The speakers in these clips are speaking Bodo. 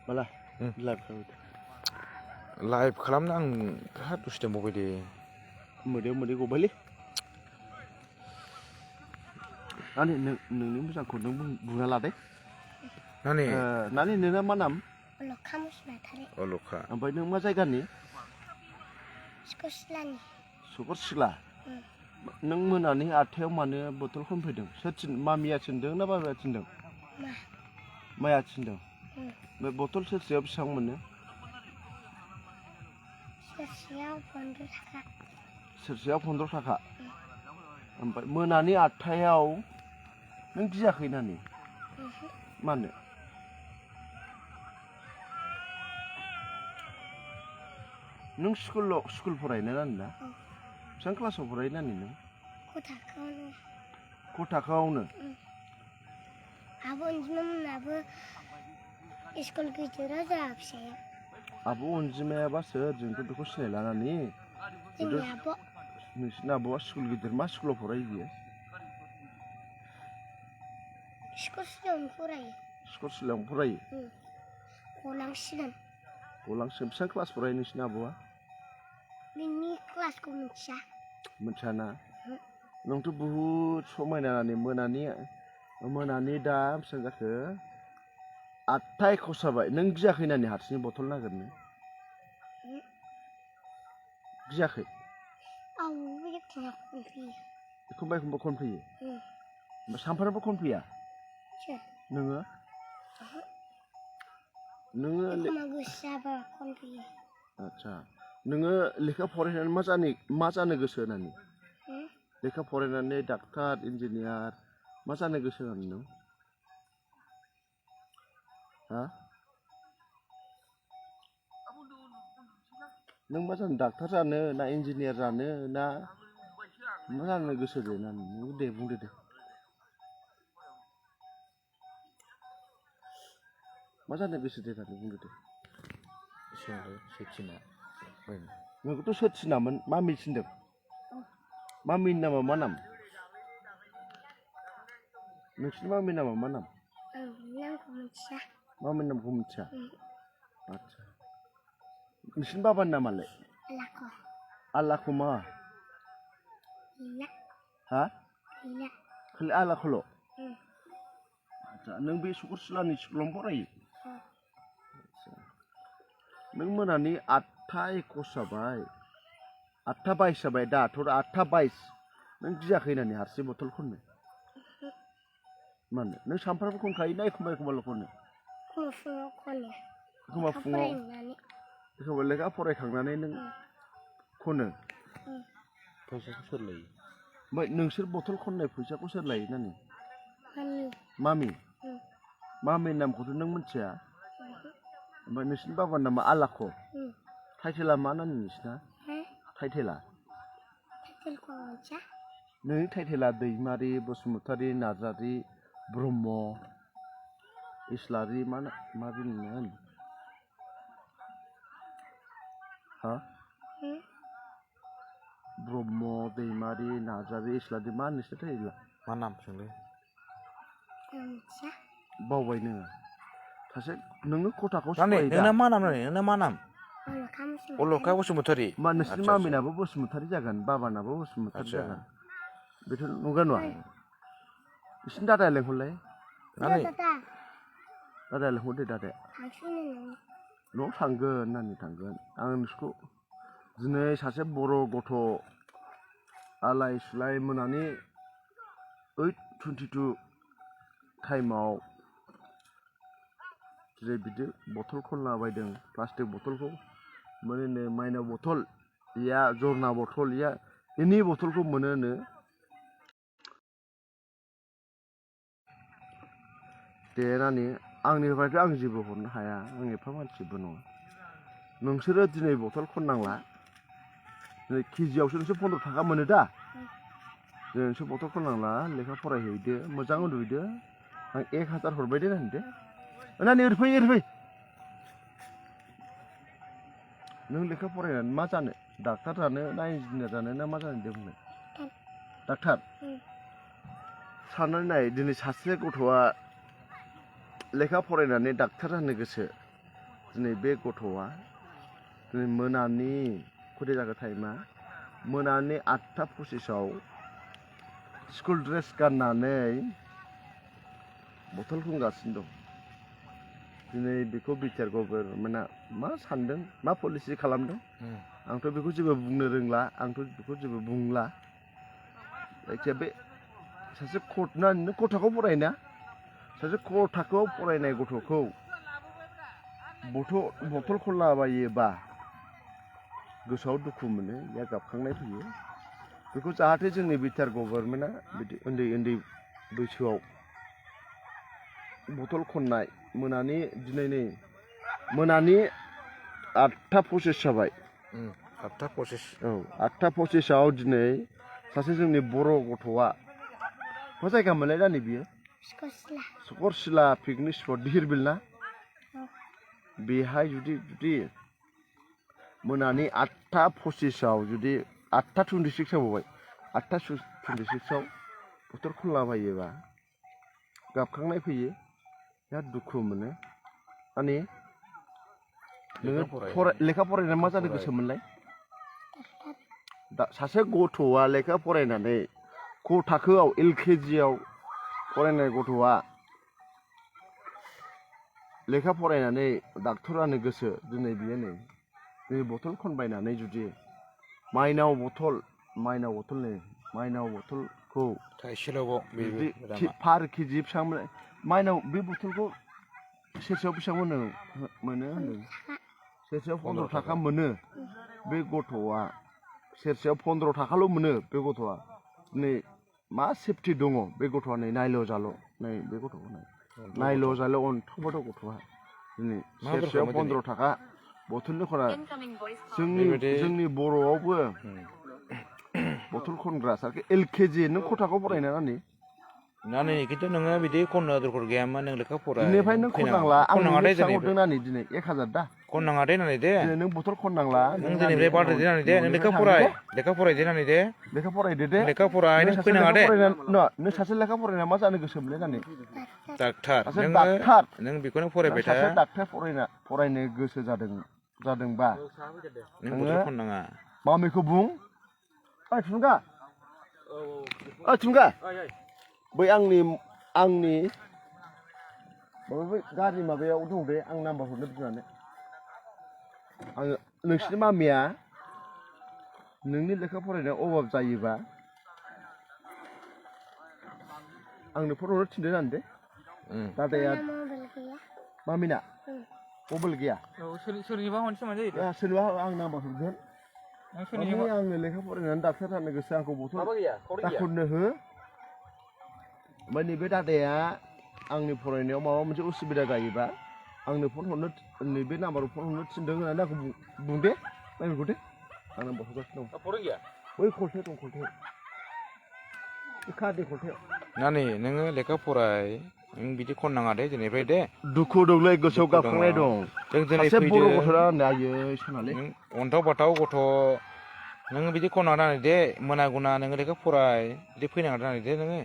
माला लाइभ खालामनो आं बिराद उसुबिदा मावबाय दे मोदै गबायलै नानि नोंनि मोजांखौ नों बुंना लादे नानि नोंना मा नाम अलखा मुसाहारि अलखा ओमफ्राय नों मा जायगानि सकरसिला नों मोनानि 8थायाव मानो बथल खनफैदों सोर मामिया थिनदों ना बाबाया थिनदों माया थिनदों बे बथल सेरसेयाव बेसेबां मोनो सेरसेयाव 15 थाखा ओमफ्राय मोनानि 8थायाव नों गियाखै नानि मानो नों स्कुल फरायनो नानि ना बेसेबां क्लासाव फरायो नानि नों क' थाखोआवनो आब' अनजिमामोनाबो स्कुल गिदिराव जोंहा फिसाया आब' अनजिमायाबा सोर जोंथ' बेखौ सिनायला नानि जोंनि आब' नोंसिनि आब'आ स्कुल गिदिर मा स्कुलाव फरायो बियो सकरसिलायावनो फरायो सकरसिलायावनो फरायो गलांसिगोन बेसेबां क्लास फरायो नोंसिनि आब'आ बिनि क्लासखौ मिथियाना नोंथ' बुहुद समायना नानि मोनानि दा बेसेबां जाखो 8था 21 जाबाय नों गियाखै नानि हारसिं बथल नागिरनो गियाखै एखमबा खनफैयो सानफ्रामबो खनफैया नोङो आदसा नोङो लेखा फरायनानै मा जानो गोसो नानि लेखा फरायनानै डाक्टार इन्जिनियार मा जानो गोसो नानि नों हा नों मा जानो डाक्टार जानो ना इन्जिनियार जानो ना मा जानो गोसो दे नानि नों दे बुंदो दे मा जानो गोसो दे नानि बुंदो दे नोंखौथ' सोर थिनामोन मामि थिनदों मामिनि नामा मा नाम नोंसिनि मामिनि नामा मा नाम मामिनि नामखौ मिथिया आदसा नोंसिनि बाबानि नामालाय आल्लाखौ मा हा खालि आल्लाखौल' आदसा नों बे सकरसिलानि स्कुलावनो फरायो नों मोनानि 8था 21 जाबाय 8था 22 जाबाय दाथ' 8था 22 नों गियाखै नानि हारसिं बथल खननो मानो नों सानफ्रामबो खनखायो ना एखमबाल' खनो एखमबा फुङाव एखमबा लेखा फरायखांनानै नों खनो फैसाखौ सोर लायो ओमफ्राय नोंसोर बथल खननाय फैसाखौ सोर लायो नानि मामिनि नामखौथ' नों मिथिया ओमफ्राय नोंसिनि बाबानि नामा आल्लाख' टाइटेला मा नानि नोंसिना टाइटेला नोंनि टाइटेला दैमारि बसुमतारी नार्जारी ब्रह्म इस्लारि मा बुङोमोन हा ब्रह्म दैमारि नार्जारी इस्लारि मा नोंसिना टाइटेला मा नाम सोंलै बावबाय नोङो सासे नोङो खथाखौ नोंना मा नाम नोंना मा नाम अलखा बसुमतारी मा नोंसिनि मामिनाबो बसुमतारी जागोन बाबानाबो बसुमतारी जागोन बेथ' नंगौ नङा नोंसिनि दादाया लेंहरलाय दादाया लेंहरदो दादाया न'आव थांगोन नानि थांगोन आं नोंसोरखौ दिनै सासे बर' गथ' आलाय सिलाय मोनानि 8:22 टाइमाव जे बिदि बथल खनला बायदों प्लास्टिक बथलखौ मोनो माइना बथल या जरना बथल या एनि बथलखौ मोनोनो दे नानि आंनिफ्रायथ' आं जेबो हरनो हाया आं एफा मानसिबो नङा नोंसोरो दिनै बथल खननांला केजियावसो नोंसोर 15 थाखा मोनो दा नोंसोर बथल खननांला लेखा फरायहैदो मोजां उन्दुहैदो आं 1000 हरबाय दे नानि दे नानि ओरै फै नों लेखा फरायनानै मा जानो डाक्टार जानो ना इन्जिनियार जानो ना मा जानो दे बुंलाय डाक्टार साननानै नाय दिनै सासे गथ'आ लेखा फरायनानै डाक्टार जानो गोसो दिनै बे गथ'आ दिनै मोनानि खयथा जाखो टाइमा मोनानि 8:25 स्कुल ड्रेस गाननानै बथल बुंगासिनो दं दिनै बेखौ बिटिआर गभर्नमेन्टआ मा सानदों मा पलिसि खालामदों आंथ' बेखौ जेबो बुंनो रोंला आंथ' बेखौ जेबो बुंला जायखिया बे सासे नों खथाखौ फरायना सासे खथाखौ फरायनाय गथ'खौ बथल खनलाबायोबा गोसोआव दुखु मोनो या गाबखांनाय फैयो बेखौ जाहाथे जोंनि बिटिआर गभर्नमेन्टआ बिदि उन्दै उन्दै बैसोआव बथल खननाय मोनानि दिनै नै मोनानि 8:25 जाबाय 8:25 औ 8:25 दिनै सासे जोंनि बर' गथ'आ मा जायगा मोनलाय दा नै बियो सकरसिला पिकनिक स्पट धिरबिल ना बेहाय जुदि मोनानि 8:25 जुदि 8:26 जाबावबाय 8:26 बथल खनलाबायोबा गाबखांनाय फैयो बिराद दुखु मोनो माने नोङो लेखा फरायनानै मा जानो गोसोमोनलाय सासे गथ'आ लेखा फरायनानै क थाखोआव LKGआव फरायनाय गथ'आ लेखा फरायनानै डाक्टर जानो गोसो दिनै बियो नै बथल खनबायनानै जुदि माइनाव बथलखौ पार केजि बेसेबां माइनाव बे बथलखौ सेरसेयाव बेसेबां मोनो होनदों सेरसेयाव 15 थाखा मोनो बे गथ'आ सेरसेयाव 15 थाखाल' मोनो बे गथ'आ नै मा सेफटि दङ बे गथ'आ नै नायल' जाल' नै बे गथ'खौ नायल' जाल' अन्थावबाथ' गथ'आ दिनै सेरसेयाव 15 थाखा बथलनि खना जोंनि बर'आवबो बथल खनग्रा सारखे LKG नों खथाखौ फरायना नानि खिन्थु नोङो बिदि खननो दरखार गैयामोन नों लेखा फराय दिनैफ्राय नों खननांला आं बेसेबां हरदों नानि दिनै 1000 दा खननाङा दे नानि दे दिनै नों बथल खननांला नों दिनैनिफ्राय बारदो दे नानि दे नों लेखा फरायदे नानि दे लेखा फरायदो दे लेखा फराय नों फैनाङा दे नों सासे लेखा फरायना मा जानो गोसो मोनलाय नानि डाक्टार नों बेखौनो फरायबाय था सासे डाक्टार फरायनो गोसो जादोंबा नों बथल खननाङा मामिखौ बुं ओइ थुनगा ओइ थुनगा बै आंनि बै गारि माबायाव दं दे आं नाम्बार हरनो बिनानै आङो नोंसिनि मामिया नोंनि लेखा फरायनायाव अभाब जायोबा आंनो फन हरनो थिनदो जानो दे दादाया मामिना मबाइल गैया सोरनिबा हरनोसै मा जायो सोरनिबा आं नाम्बार हरगोन आंनो लेखा फरायनानै डाक्टार जानो गोसो आंखौ बथल दाखुरनो हो ओमफ्राय नैबे दादाया आंनि फरायनायाव माबा मोनसे उसुबिदा जायोबा आंनो फन हरनो नैबे नाम्बाराव फन हरनो थिनदों होननानै आंखौ बुं दे नायबेखौ दे आं नाम्बार हरगासिनो दं बै खलथायाव दं खलथायाव बे खारनि खलथायाव नानि नोङो लेखा फराय नों बिदि खननाङा दे दिनैफ्राय दे दुखु दंलै गोसोआव गाबखांनाय दं जों दिनै सासे बर' फैदो गथ'आ आयै सनालै अन्थाव बाथाव गथ' नोङो बिदि खननाङा नानि दे मोना गुना नोङो लेखा फराय बिदि फैनाङा नानि दे नोङो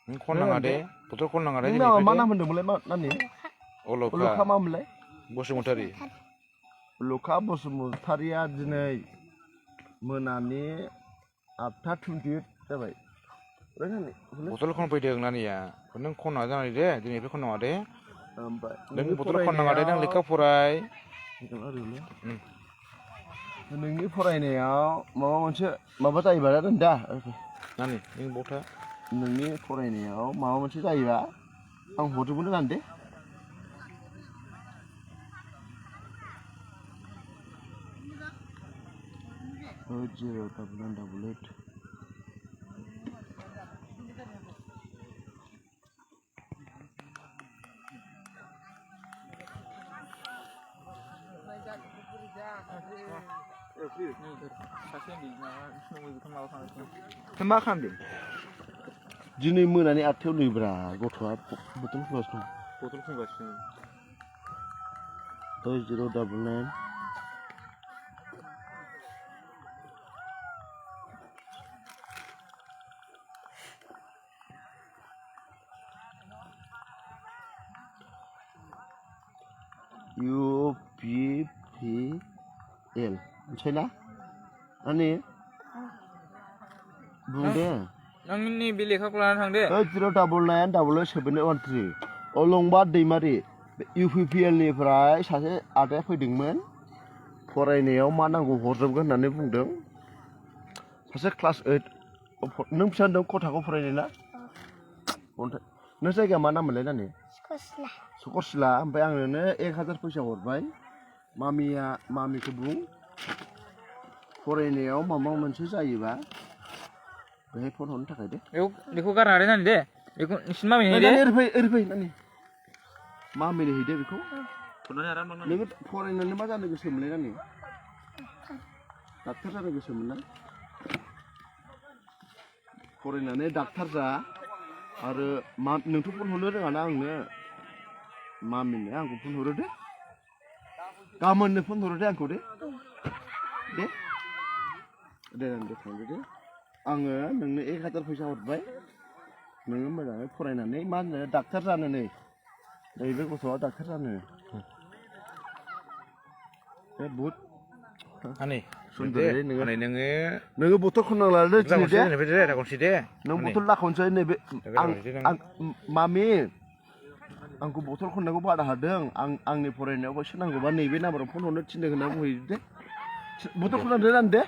नों खननाङा दे बथल खननाङा दे मा नाम होनदोंमोनलाय नानि अलखा मामोनलाय बसुमतारी अलखा बसुमतारीया दिनै मोनानि 8:28 जाबाय बथल खनफैदों नानिया नों खननाङा जानानै दे दिनैनिफ्राय खननाङा दे नों बथल खननाङा दे नों लेखा फराय नोंनि फरायनायाव माबा मोनसे माबा जायोबा दा नानि नों बथा नोंनि फरायनायाव माबा मोनसे जायोबा आं हरजोबगोन जानो दे मा खालामदों दिनै मोनानि 8थायाव नैब्रा गथ'आ बथल फुंगासिनो 099 UPPL मिथिबाय ना नानि बुं दे नोंनि बे लेखाखौ लानानै थांदे 099887113 अलंबार दैमारि UPPL निफ्राय सासे आदाया फैदोंमोन फरायनायाव मा नांगौ हरजोबगोन होननानै बुंदों सासे क्लास 8 नों फिसा होनदों खथाखौ फरायनाय ना नों जायगाया मा नाम मोनलाय नानि Sekolah. सकरसिला ओमफ्राय आं नोंनो 1000 फैसा हरबाय मामिखौ बुं फरायनायाव माबा मोनसे जायोबा बेहाय फन हरनो थाखाय दे बेखौ गारनो हादे नानि दे बेखौ नोंसिनि मामिनो हैदे ओरै फै नानि मामिनो हैदे बेखौ नोङो फरायनानै मा जानो गोसो मोनलाय नानि डाक्टार जानो गोसोमोन ना फरायनानै डाक्टार जा आरो नोंथ' फन हरनो रोङा ना आंनो मामिनो आंखौ फन हरो दे गाबोननो फन हरो दे आंखौ दे थांदो दे आङो नोंनो 1000 फैसा हरबाय नोङो मोजाङै फरायनानै मा होनो डाक्टार जानो नै बे गथ'आ डाक्टार जानो बे बहुद आनै सुन्दरै नोङो बथल खननांला दे दे नों बथल लाखनसै नैबे आं मामि आंखौ बथल खननायखौ बादा होदों आंनि फरायनायाव एसे नांगौबा नैबे नाम्बाराव फन हरनो थिनदों होनना बुंहैदो दे बथल खननानै दे